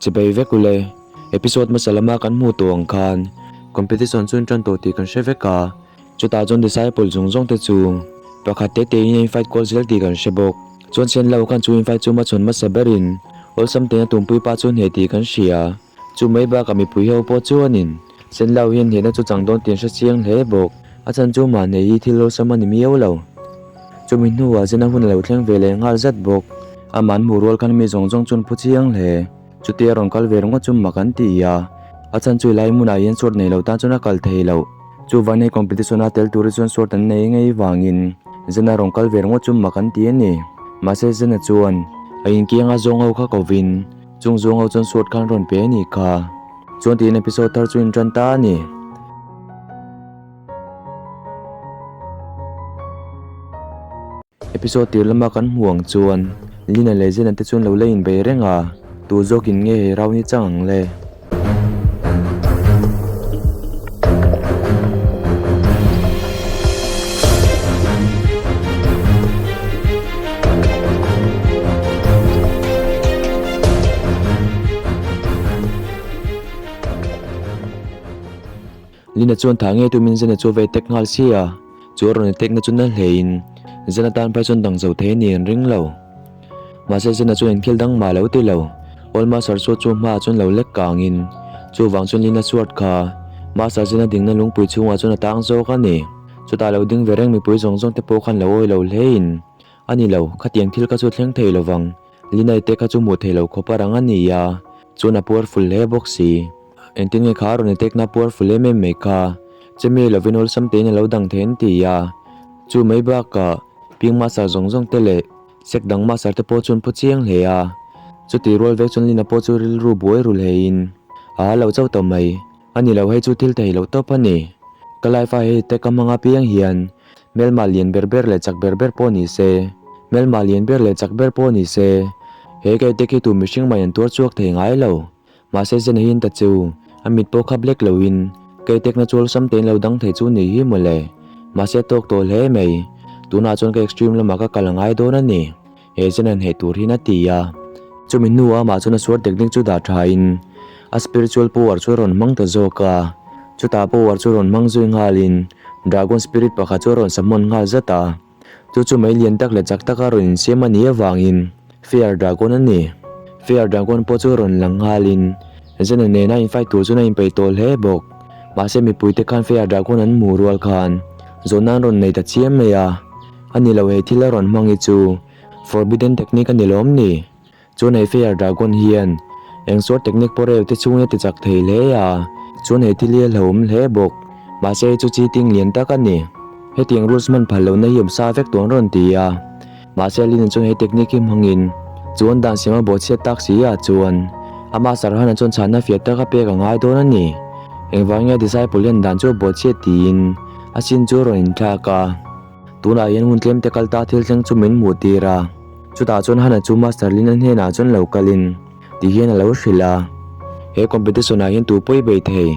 Chibei vek ule, episode hmasa lama kan hmuh tawh ang khan competition chu in tan tawh tih kan hre vek a, chutah chuan disciple zawng zawng te chu pakhat te te in a in fight kual zel tih kan hre bawk. Chuan Sen Lo khan chu in fight chu hmachhawn hmasa berin awlsam tein a tumpui pa chu hneh tih kan hria. Chu mai bakah mipui ho pawh chuanin Sen Lo hian hnehna chu chang dawn tih an hre chiang hle bawk. A chhan chu mahni hi thil awlsam a ni miau lo. Chumi hnuah Zena hun a lo thleng ve leh nghal zat bawk. Amah an hmuh rual khan mi zawng zawng chu an phu chiang hle. Chutia rawn kal ve ringawt chu mak an ti a, a chhan chu helai hmunah hian sword nei lo tan chuan a kal thei loh. Chuvan hei competition a tel tur hi chuan sword an nei ngei vangin Zena rawn kal ve ringawt chu mak an ti a ni. Mahse Zena chuan a inkianga zawng ho kha kovin chung zawng ho chuan sword khan rawn pe a nih kha. Chuan tiin episode thar chu in tan ta a ni. Episode tir lama kan hmuh ang chuan Lina leh Zena te chuan lo la inbei reng a, tu zawkin nge he round hi chang ang le? Lina chuan thah ngei tumin Zena chu a vei tek nghal sia. Chu a rawn tek na chu na hlein Zena tan phei chuan dang zo thei a ni an ring lo. Mahse Zena chuan inkhel dang mah lo ti lo. Old Master chu chu hmaah chuan lo lek kangin chuvang chuan Lina chhuat kha Master Zena dingna lungpui chhungah chuan a tang zawk a ni. Chutah lo ding ve reng mipui zawng zawng te pawh khan lo awi lo hlein a ni lo, khatiang thil kha chu thleng thei lovang. Linai te kha chu hmuh theih loh khawp a rang a ni a, chuan a puar ful hle bawk si. Engtin nge kha a rawn itekna puar ful em em mai kha? Chemi lovin awlsam tein a lo dang thei an ti a. Chu mai bakah Ping Master zawng zawng te leh Sek dang Master te pawh chu an phu chiang hle a. Chuti rual vek chuan Lina pawh chu rilru buai ru hlein a lo chauh tawh mai. A ni lo hei chu thil thei loh tawp a ni. Ka life a hei te ka hmang apiang hian hmelma lian ber ber leh chak ber ber pawh ni se, hmelma lian ber leh chak ber pawh ni se, he kei te khi tu mihring mai an tuar chhuak thei ngai lo. Mahse Zena hian ta chu a mit pawh khap lek loin kei tekna chu awlsam tein lo dang thei chu ni hi mawle. Mahse tawk tawh hle mai. Tunah chuan ka extreme lamah ka kal a ngai dawn a ni. He Zena hneh tur hian a ti a. Chumi hnuah amah chuan a suar technique chu dah thain a spiritual power chu a rawn hmang ta zawk a. Chutah power chu rawn hmang zui nghalin dragon spirit pakhat chu a rawn summon nghal zat a. Chu chu mei lian tak leh chak taka rawn insiam a nih avangin Fire Dragon a ni. Fire Dragon pawh chu rawn lang nghalin Zena nena in fight tur chuan a inpeih tawh hle bawk. Mahse mipuite khan Fire Dragon an hmuh rual khan zawhna an rawn nei ta chiam mai a. A ni lo he thil a rawn hmang hi chu Forbidden Technique a ni lawm ni? Chuan hei Fire Dragon hian eng suar technique pawh rel te chungin a ti chak thei hle a, chuan hei thil hi a hlauhawm hle bawk. Mahse hei chu cheating lian tak a ni. Hetiang rules hman phal lohna hi awm sa vek tawh an rawn ti a. Mahse Lin chuan he technique hi hmangin chuan dan siam a bawhchhiat tak si ah chuan ama Sarhan-a chuan chhanna fiah tak a pek a ngai dawn a ni. Engvang nge disciple hian dan chu a bawhchhiat tiin a sin chu a rawn inthlak a. Tunah hian hun tlem te kal ta thil thleng chu min hmuh tir a, chutah chuan Hana chu Master Lin-a hnenah chuan lo kalin ti hian a lo hrilh a. He competition ah hian tu pawh i bei thei,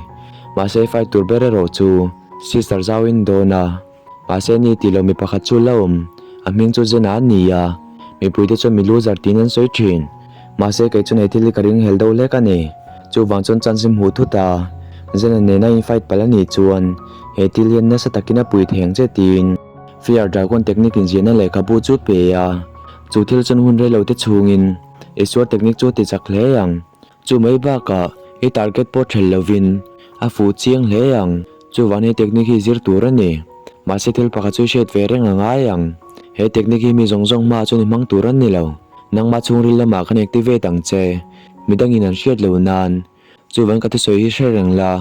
mahse fight tur ber erawh chu Sister Zhao in dawn a, mahse ni tih loh mi pakhat chu la awm, a hming chu Zena a ni a, mipuite chuan mi loser tiin an sawi thin, mahse kei chuan he thil hi ka ring hel deuh hlek a ni, chuvang chuan chance i hmuh thut a, Zena nena in fight palh a nih chuan He thil hian nasa takin a pui thei ang che tiin Fear Dragon technique inziahna lehkhabu chu pe a, chu thil chuan hun reilo te chhungin i suar technique chu a ti chak hle ang. Chu mai bakah i target pawh thelh lovin a fuh chiang hle ang. Chuvang he technique hi zir tur a ni. Mahse thil pakhat chu i hriat ve reng a ngai ang. He technique hi mi zawng zawng hmaah chuan i hmang tur a ni lo. Nangmah chhungril lamah khan activate ang che. Midangin an hriat lo nan. Chuvan ka thusawi hi hre reng la,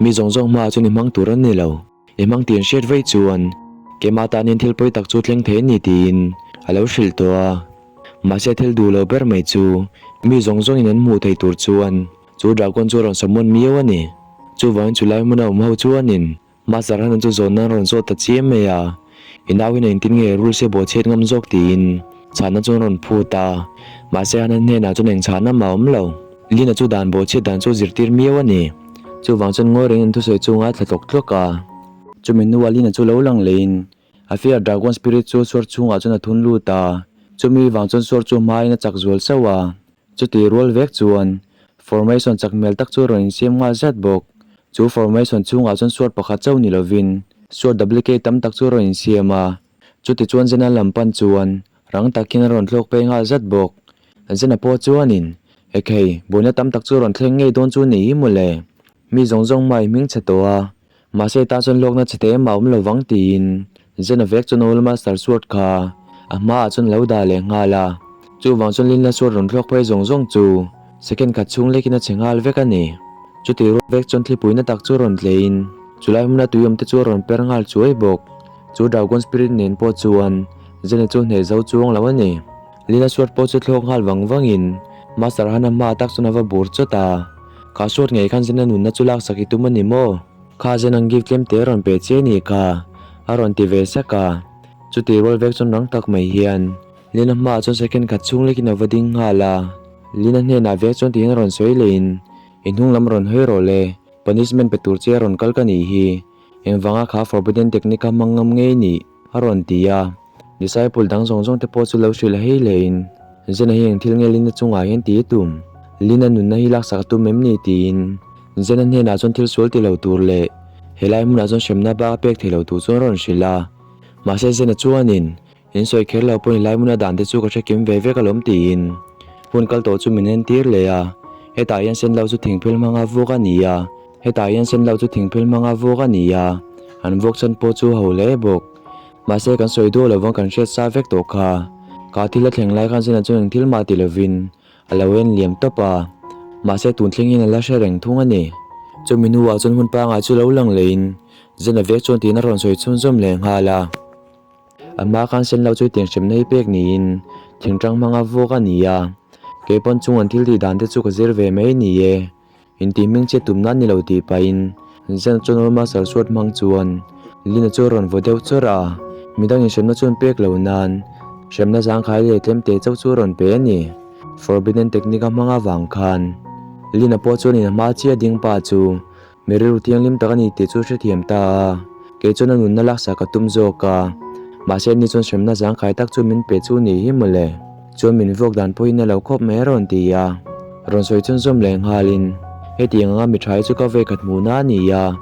mi zawng zawng hmaah chuan i hmang tur an ni lo. I hmang tih an hriat vaih chuan keimah tan hian thil pawi tak chu thleng thei a ni tiin a lo hrilh tawh a. Mahse thil duh lo ber mai chu mi zawng zawngin an hmuh theih tur chuan chu dragon chu a rawn summon miau a ni. Chuvangin chulai hmuna awm ho chuanin Master Hanan chu zawn nan rawn zawt ta chiam mai a, I nau hian engtin nge rul se bawhchhiat ngam zawk tiin chhahna chu an rawn phut a, mahse Hanan hnenah chuan eng chhahna mah a awm lo. Lina chu dan bawhchhiat dan chu zirtir miau a ni. Chuvang chuan ngawi rengin an thusawi chu ngaithla tlawk tlawk a. Chumi hnuah Lina chu lo lang leiin a Fear Dragon Spirit chu suar chhungah chuan a thun lut a, chumi vang chuan suar chu hmain a chak zual sauh a. Chuti rual vek chuan. Formation chak hmel tak chu a rawn insiam nghal zat bawk. Chu formation chhungah chuan suat pakhat chauh ni lovin suat duplicate tam tak chu a rawn insiam a. Chutichuan Zena lam pan chuan rang takin a rawn thlawk phei nghal zat bawk. Zena pawh chuanin, Ekhei, buaina tam tak chu a rawn thleng ngei dawn chu ni hi mawle. Mi zawng zawng mai hming chhe tawh a, mahse tan chuan hlawkna chhe te mah awm lo vang tiin Zena vek chuan Old Master Sword kha a hmaah chuan a lo dah leh nghal a. Chuvang chuan Linla Sword rawn thlawk phei zawng zawng chu second khat chhung lekin a chhe nghal vek a ni. Chutih rual vek chuan thlipuina tak chu rawn tleiin chulai hmuna tui awm te chu a rawn per nghal chuai bawk. Chu Dragon Spirit nen pawh chuan Zena chu hneh zo chuang lo a ni. Lina Sword pawh chu thlawk nghal vang vangin Master Han a hmaah tak chuan a va bur chawt a. Kha suat ngei khan Zena nunna chu laksak i tum a ni maw? Kha Zen ang gift tlem te a rawn pe che ni kha, a rawn ti ve sak a. Chuti rual vek chuan rang tak mai hian Lina hmaah chuan second khat chhung lekin a va ding nghal a. Lina hnenah vek chuan tihian a rawn sawi lehin, I hnung lam rawn hawi rawh le, punishment pe tur che a rawn kal ka nih hi. Engvanga kha forbidden technique kha hmang ngam ngei nih? a rawn ti a. Disciple dang zawng zawng te pawh chu lo hrilh hei hlein, Zena hi eng thil nge Lina chungah hian ti tum? Lina nunna hi laksak a tum em ni? tiin Zena hnenah chuan thil sual ti lo tur leh helai hmunah chuan hremna bak a pek thei lo tur chuan a rawn hrilh a. Mahse Zena chuanin, In sawi kher lo pawhin helai hmuna dan te chu ka hre kim ve vek alawm tiin hun kal tawh chu min entir leh a. Hetah hian sen lo chu thingphel hmanga vuak a ni a, hetah hian sen lo chu thingphel hmanga vuak a ni a, an vuak chhan pawh chu ho hle bawk. Mahse kan sawi duah lovang kan hriat sa vek tawh kha. Ka thil a thleng lai khan Zena chuan eng thil mah ti lovin a lo en liam tawp a, mahse tun thleng hian a la hre reng thung a ni. Chumi hnuah chuan hun pangai chu lo lang lehin Zena vek chuan tiin a rawn sawi chhunzawm leh nghal a. A hma khan sen lo chu tiang hremna hi pek niin thingtang hmanga vuak a ni a, kei pawn chung an thil tih dan te chu ka zir ve mai ni e. Intih hming chhiat tum nan ni lo tih pahin Zen chuan Old Master Sword hmang chuan Lina chu a rawn vaw deuh chawrh a, midang inhremna chu an pek lo nan hremna zangkhai leh tlemte chauh chu a rawn pe a ni. Forbidden Technique a hmang avang khan Lina pawh chuan in a hma chiah ding pa chu Mi rilru thianghlim tak a ni tih chu hrethiam ta a, kei chuan a nunna laksak ka tum zawk a, mahse ni chuan hremna zangkhai tak chu min pe chu ni hi mawle. Chuan min vuak dan pawhin a lo khawp mai a rawn ti a, rawn sawi chhunzawm leh nghalin, Hetiang anga mi tha hi chu ka vei khat hmuhna a ni a,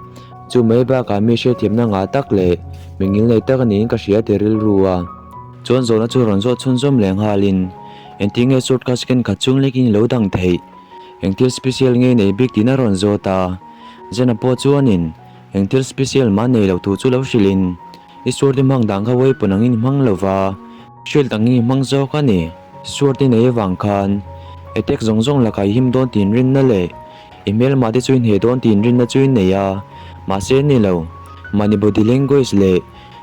chu mai bakah mi hriatthiamna ngah tak leh mi ngilnei tak a niin ka hria ti rilru a. Chuan zawhna chu rawn zawh chhunzawm leh nghalin, Engtin nge short kha second khat chung lekin i lo dang theih? Eng thil special nge nei bik tiin a rawn zawt a, Zena pawh chuanin eng thil special mah nei loh thu chu lo hrilhin, I sword i hmang dan kha weapon angin i hmang lo va, shield angin i hmang zawk a ni. Sword i nei avang khan attack zawng zawng lakah i him dawn tih inrinna leh i hmelmah te chu i hneh dawn tih inrinna chu i nei a, mahse ni lo, mahni body language leh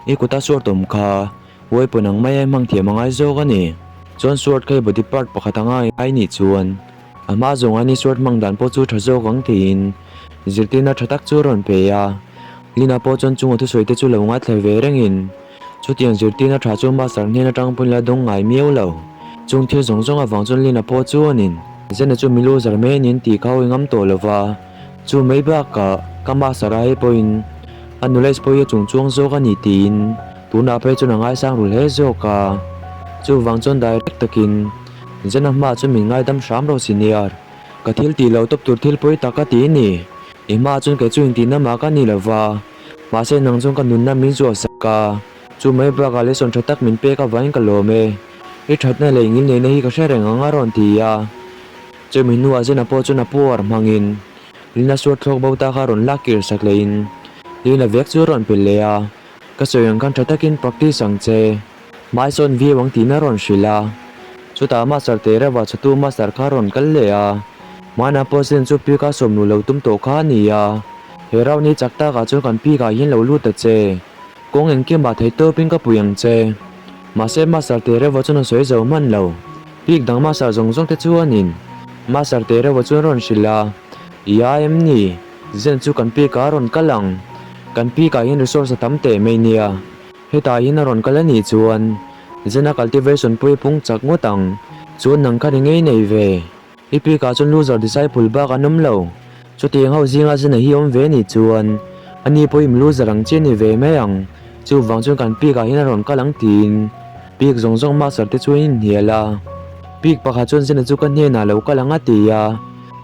i kuta sword awm kha weapon ang maia i hmang thiam a ngai zawk a ni. Chuan sword kha i body part pakhat anga i nih chuan. A hma zawng a ni sword hmang dan pawh chu tha zawk ang tiin zirtirna tha tak chu a rawn pe a. Lina pawh chuan chunga thusawi te chu lo ngaithla ve rengin chutiang zirtirna tha chu master hnen atang pawhin la dawng ngai miau lo. Chung thil zawng zawng avang chuan Lina pawh chuanin Zena chu mi loser mai a niin tih kha a ngam tawh lo va, chu mai bakah ka master a hei pawhin a knowledge pawh hi a chung chuang zawk a ni tiin tunah phei chuan a ngaisang ru hle zawk a. Chuvang chuan direct takin. Zena hma chu min ngaidam hram rawh senior. Ka thil tih lo tawp tur thil pawi tak ka ti ni. I hma chuan kei chu intihna mah ka ni lo va. Mahse nang chuan ka nunna min zuah sak a. Chu mai bakah lesson tha tak min pek avangin ka lawm e. I thatna leh ngilneihna hi ka hre reng ang a rawn ti a. Chumi hnuah Zena pawh chuan a puar hmangin Lina suar thlawk bo ta kha rawn lak kir sak lehin Lina vek chu a rawn pe leh a. Ka sawi ang khan tha takin practice ang che. Hmaisawn viau ang tiin a rawn hrilh a. Chutah Master Tereva chhatu Master kha a rawn kal leh a. Hmanah pawh Zen chu Pika sawmnu lo tum tawh kha a ni a. He round hi chak takah chuan kan Pika hian lo lut ta che. Kawng engkimah thei tawpin ka pui ang che. Mahse Master Tereva chuan a sawi zo hman lo. Pik dang Master zawng zawng te chuanin Master Tereva chuan a rawn hrilh a. I a em ni? Zen chu kan Pika a rawn kal ang. Kan Pika hian resource a tam teh mai nia. Hetah hian a rawn kal a nih chuan Zena cultivation pawh i pung chak ngawt ang. Chuan nang kha ni ngei nei ve. I pik ah chuan loser disciple bak an awm lo. Chutiang ho zinga Zena hi awm ve nih chuan ani pawh im loser ang chi a ni ve mai ang. Chuvang chuan kan pik ah hian a rawn kal ang tiin pik zawng zawng master te chuan in hnial a. Pik pakhat chuan Zena chu ka hnenah lo kal ang a ti a.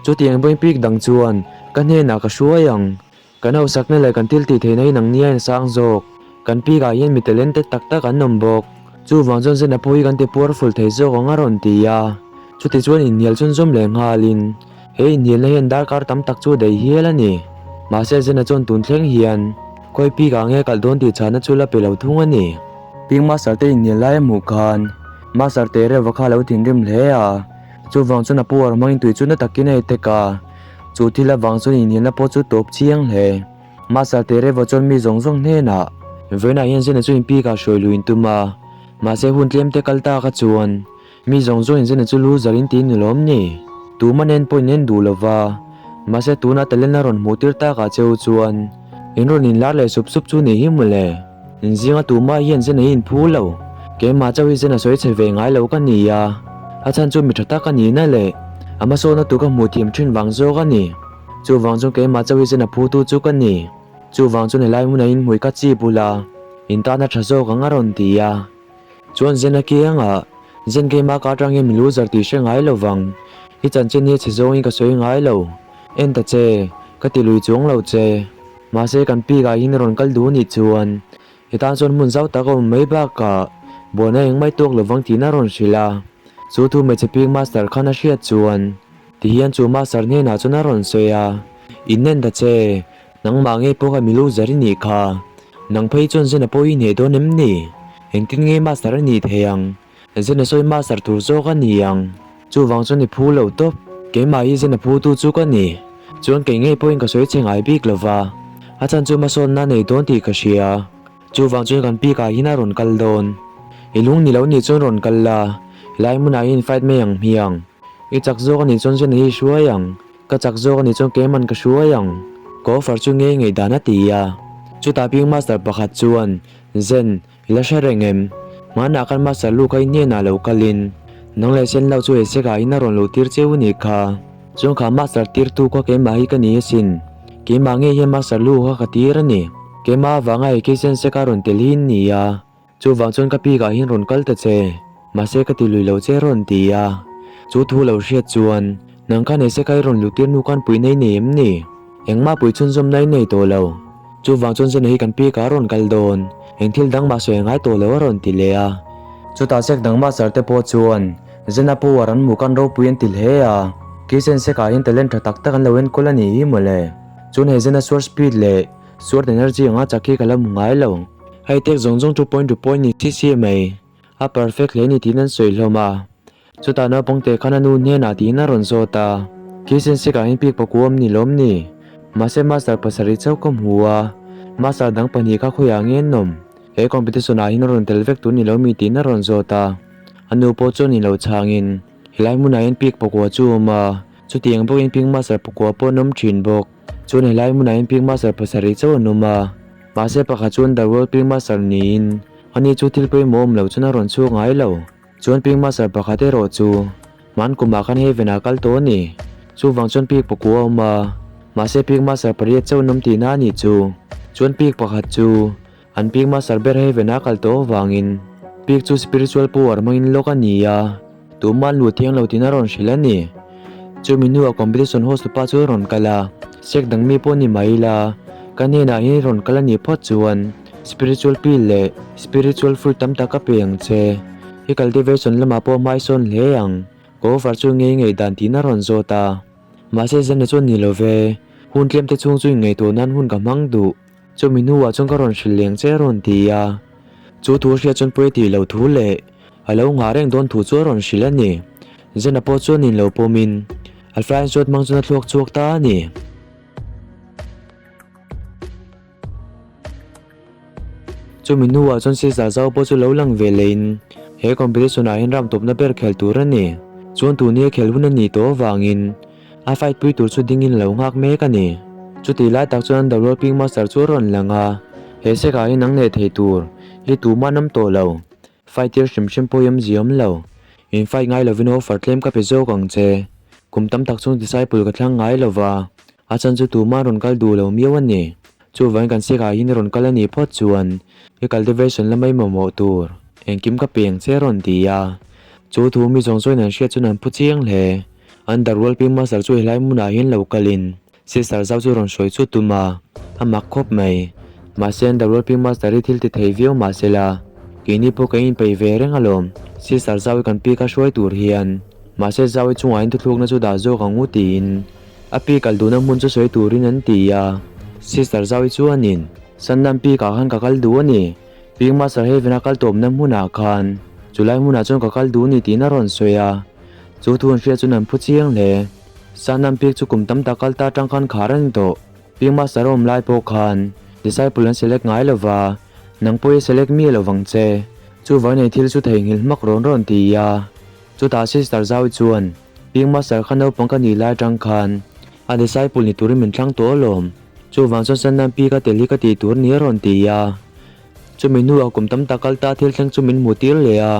Chutiang pawhin pik dang chuan ka hnenah ka hruai ang. Kan hausakna leh kan thil tih theihna hi nang nia in sang zawk. Kan pik ah hian mi talented tak tak an awm bawk. Chuvang chuan Zena pawh hi kan ti puarful thei zawk ang a rawn ti a. Chuti chuan inhnial chhunzawm leh nghalin he inhnialna hian darkar tam tak chu a daih hial a ni. Mahse Zena chuan tun thleng hian khawi pik ah nge kalh dawn tih chhahna chu la pe lo thung a ni. Pik Master te inhnial lai a hmuh khan Master te reuh va kha a lo thinrim hle a. Chuvang chuan a puar hmangin tui chu na takin a etek a. Chu thil avang chuan inhnialna pawh chu tawp chiang hle. Master Tereva chuan mi zawng zawng hnenah, Vawiinah hian Zena chu inpik ah hruai luin tum a, mahse hun tlem te kal tak a chuan mi zawng zawng in Zena chu lu zar in ti ni lawm ni? Tuma nen pawh in en duh lo va, mahse tunah talent a rawn hmuh tir tak ah cheu chuan in rawn inlar leh sup sup chu ni hi mawle. In zinga tumah hian Zena hi in phu lo. Keimah chauh hi Zena sawi chhe ve ngai lo ka ni a, a chhan chu mi tha tak a nihna leh a hmasawnna tur ka hmuh thiam thin vang zawk a ni. Chuvang chuan keimah chauh hi Zena phutu chu ka ni. Chuvang chuan helai hmunah in hmui ka chi bul a, in tana tha zawk ang a rawn ti a. Chuan Zena kiangah, Zen keimah ka atang hian mi lu zar tih hre ngai lo vang. I chanchin hi a chhe zawngin ka sawi ngai lo. En ta che, ka ti lui chuang lo che. Mahse kan pik ah hian rawn kal duh anih chuan he tan chuan hmun zau tak a awm mai bakah buaina engmai tawk lovang tiin a rawn hrilh a. Chu thu hmeichhe pik master khan a hriat chuan ti hian chu master hnenah chuan a rawn sawi a, Innen ta che, nangmah ngei pawh kha mi lu zar i nih kha. Nang phei chuan Zena pawh i hneh dawn em ni? Engtin nge master a nih thei ang? Zena sawi master tur zawk a ni ang. Chuvang chuan i phu lo tawp. Keimah hi Zena phu tu chu ka ni. Chuan kei ngei pawhin ka sawi che ngai bik lo va. A chhan chu hmasawnna a nei dawn tih ka hria. Chuvang chuan kan bik ah hian a rawn kal dawn. I lung ni lo nih chuan rawn kal la. Helai hmunah hian fight mai ang hmiang. I chak zawk a nih chuan Zena hi i hruai ang. Ka chak zawk a nih chuan keiman ka hruai ang. Ka offer chu ngei ngei dan a ti a. Chutah Ping Master pakhat chuan, Zen, I la hre reng em? Hmanah khan Master Lu kha i hnenah lo kalin nang leh Sen Lau chu he sekah in a rawn luh tir cheu ni kha. Chuan kha Master tirtu kha keimah hi ka ni asin. Keimah ngei hian Master Lu kha ka tir a ni. Keimah avanga he khi Sen seka rawn tel hi in ni a. Chuvang chuan ka pikah hian rawn kal ta che. Mahse ka ti lui lo che rawn ti a. Chu thu lo hriat chuan nang khan he seka i rawn luh tir hnu khan puihna i nei em ni? Engmah pui chhunzawmna i nei tawh lo. Chuvang chuan Zena hi kan pi ka rawn kal dawn, eng thil dang mah sawi a ngai tawh lo a rawn ti leh a. Chutah sek dang master te pawh chuan Zena power an hmuh khan ropui an ti hle a, Kitchen sek ah hian talent tha tak tak an lo enkawl a nih hi mawle. Chuan he Zena suar speed leh suar energy anga chak hi ka la hmu ngai lo. Hei tek zawng zawng chu point to point ni si si mai. A perfect hle ni tiin an sawi hlawm a. Chutah naupang te khan a nu hnenah tiin a rawn zawt a, Khi sen sikah hian pik pakua awm ni lawm ni? Mahse master pasarih chauh ka hmu a, master dang pahnih kha khawiah nge an awm? He competition ah hian a rawn tel vek tur ni lo mi tiin a rawn zawt a. A nu pawh chuan ilo chhangin, Helai hmunah hian pik pakua chu a awm a, chutiang bawkin pik master pakua pawh an awm thin bawk. Chuan helai hmunah hian pik master pasarih chauh an awm a, mahse pakhat chu underworld pik master niin ani chu thil pawimawh awm lo chuan a rawn chhuak ngai lo. Chuan Pink Master pakhat erawh chu hman kumah khan Heaven ah kal tawh a ni. Chuvang chuan Pik pakua a awm a, mahse Pink Master pariat chauh an awm tihna a nih chu. Chuan Pik pakhat chu an Pink Master ber Heaven ah kal tawh avangin Pik chu spiritual power hmangin lock a ni a, tumah an luh thiang lo tiin a rawn hrilh a ni. Chumi hnuah competition host tupa chu a rawn kal a, sek dang mi pawh ni mai ila, ka hnenah hian i rawn kal a nih phawt chuan Spiritual pill leh spiritual fruit tam tak a pe ang che. I cultivation lamah pawh hmai sawn hle ang. Ka offer chu ngei ngei dan tiin a rawn zawt a. Mahse Zane chuan ni lo ve. Hun tlem te chhung chu inngaihtuah nan hun ka hmang duh. Chumi hnuah chuan ka rawn hrilh leng che a rawn ti a. Chu thu hriat chuan pawi tih loh thu leh a lo nghah reng dawn thu chu a rawn hrilh a ni. Zane pawh chuan in lo pawmin a flying sword hmang chuan a thluak chhuak ta a ni. Chumi hnuah chuan Caesar zau pawh chu lo lang ve leh in he competition ah hian ram tawpna ber khel tur a ni. Chuan tun hi a khel hun a nih tawh avangin a fight pui tur chu dingin a lo nghak mek a ni. Chutih lai tak chuan The World Pink Master chu a rawn lang a, he sekah hian nang nei thei tur hi tumah an awm tawh lo. Fight tir hrim hrim pawh hi awm ziawm lo. In fight ngai lovin offer tlem ka pe zawk ang che. Kum tam tak chhung disciple ka thlang ngai lova, a chhan chu tumah rawn kal duh lo miau a ni. Chuvangin kan sikah hian rawn kal a nih phawt chuan i cultivation lamah i mamawh tur engkim ka pe ang che a rawn ti a. Chu thu mi zawng zawngin an hriat chuan an phu chiang hle. Underworld Ping Master chu helai hmunah hian lo kalin Sister Zau chu rawn hruai chu tum a, a mak khawp mai. Mahse Underworld Ping Master hi thil ti thei viau mahsela keini pawh kan inpeih ve reng alawm. Sister Zau hi kan pi kha hruai tur hian mahse Zau hi chungah hian thuthlukna chu dah zawk ang u tiin a pi kal duhna hmun chu sawi turin an ti a. Sister Zau hi chuanin Sandam pi kah khan ka kal duh a ni. Ping Master Heaven a kal tawpna hmunah khan chulai hmunah chuan ka kal duh a ni tiin a rawn sawi a. Chu thu an hriat chuan an phu chiang hle. Sanam pik chu kum tam tak kal ta atang khan khar a ni tawh. Ping Master a awm lai pawh khan disciple an select ngai lo va, nang pawh i select miah lo vang che. Chuvangin ei thil chu theihnghilh hmak rawn rawn ti a. Chutah Sister Zau chuan Ping Master kha naupang ka nih lai atang khan a disciple ni turin min thlang tawh alawm. Chuvang chuan Sanam pik a tel hi ka tih tur ni a rawn ti a. Chumi hnuah kum tam tak kal ta thil thleng chu min hmuh tir leh a.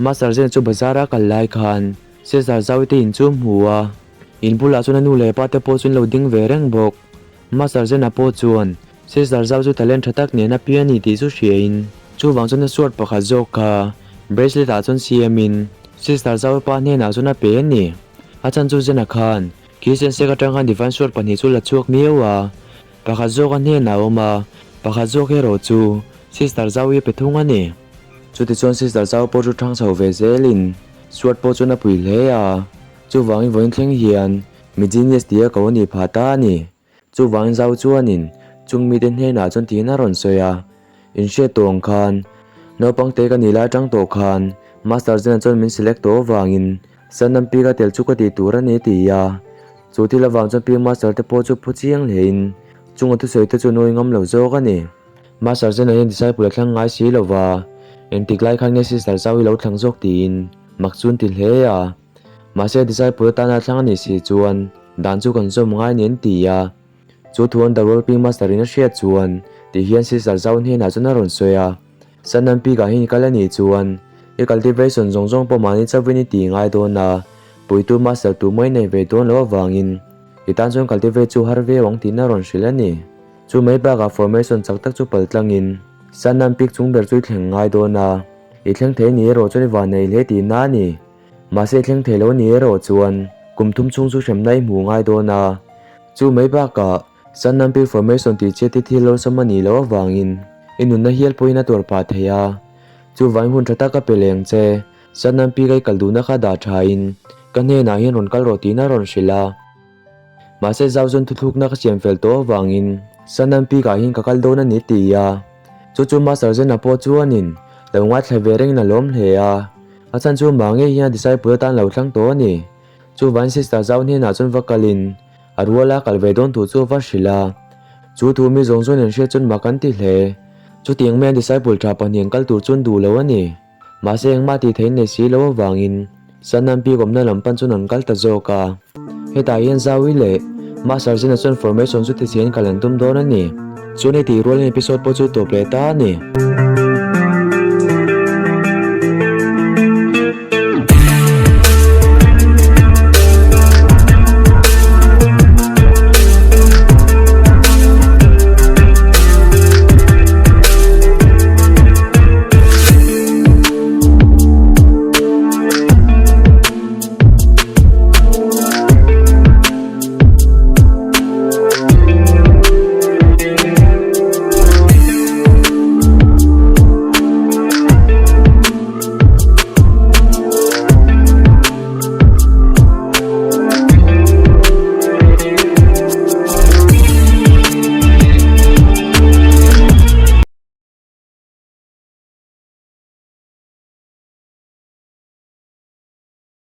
Master Zen chu bazar a kal lai khan Cesar Zawi te in chu a hmu a, in bulah chuan a nu leh pa te pawh chu an lo ding ve reng bawk. Master Zen-a pawh chuan Cesar Zawi chu talent tha tak nen a pi a ni tih chu hriain chuvang chuan a sword pakhat zawk kha bracelet ah chuan siamin Cesar Zawi pa hnenah chuan a pe a ni. A chhan chu Zen-a khan khi sensek atang khan divine sword pahnih chu la chhuak miau a, pakhat zawk a hnenah a awm a, pakhat zawk erawh chu Sister Zawi a pe thung a ni. Chutichuan Sister Zau pawh chu thang chho ve zelin Stuart pawh chuan a pui hle a, chuvangin vawiin thleng hian mi genius tia ko a nih phah ta a ni. Chuvangin Zau chuanin chung mite hnenah chuan tiin a rawn sawi a, In hriat tawh ang khan naupang te ka nih lai atang tawh khan Master Zena chuan min select tawh avangin Sandam Peak a tel chu ka tih tur a ni ti a, chu thil avang chuan Peak Master te pawh chu phu chiang hlein chunga thusawi te chu nawi ngam lo zawk a ni. Master Zena hian disciple a thlang ngai si lo va, engtik lai khan nge Sister Zau hi lo thlang zawk tiin mak chu an ti hle a. Mahse disciple atana thlang a nih si chuan dan chu kan zawm ngai ni an ti a. Chu thu an The Rolping Master in a hriat chuan ti hian Sister Zau hnenah chuan a rawn sawi a. Sanam Peak ah hian i kal a nih chuan i cultivation zawng zawng pawh mahni chauhin i ti ngai dawn a, puitu Master tu mai nei ve dawn loh avangin i tan chuan cultivate chu har viau ang tiin a rawn hrilh a ni. Chu mai bakah formation chak tak chu pal tlangin Sanam Peak chung ber chu i thleng ngai dawn a, i thleng thei ni erawh chuan i van nei hle tihna a ni. Mahse i thleng thei lo ni erawh chuan kum thum chhung chu hremna i hmu ngai dawn a. Chu mai bakah Sanam Peak formation tih chiat hi thil awlsam a nih loh avangin i nunna hial pawhin a tuar pah thei a. Chuvangin hun tha tak a pe leng che, Sanam Peak a i kal duhna kha dah thain ka hnenah hian rawn kal rawh tiin a rawn hrilh a. Mahse zau chuan thuthlukna ka siam fel tawh avangin Sanam Peak ah hian ka kal dawn a ni ti a. Chu chu Master Zena pawh chuanin lo ngaithla ve rengin a lawm hle a. A chhan chu mah ngei hian a disciple atan lo thlang tawh a ni. Chuvain Sister Zau hnenah chuan va kalin a ruala kal ve dawn thu chu a va hrilh a. Chu thu mi zawng chuan an hriat chuan mak an ti hle. Chutiang mai a disciple tha pahnih an kal tur chuan duh lo a ni. Mahse engmah tih theih nei si lo avangin Sanam Peak awmna lam pan chuan an kal ta zawk a. Hetah hian Zaui leh Master Zena chuan formation chu tichhiain kal an tum dawn a ni. Chuan hei tih rualin episode pawh chu tawp leh ta a ni.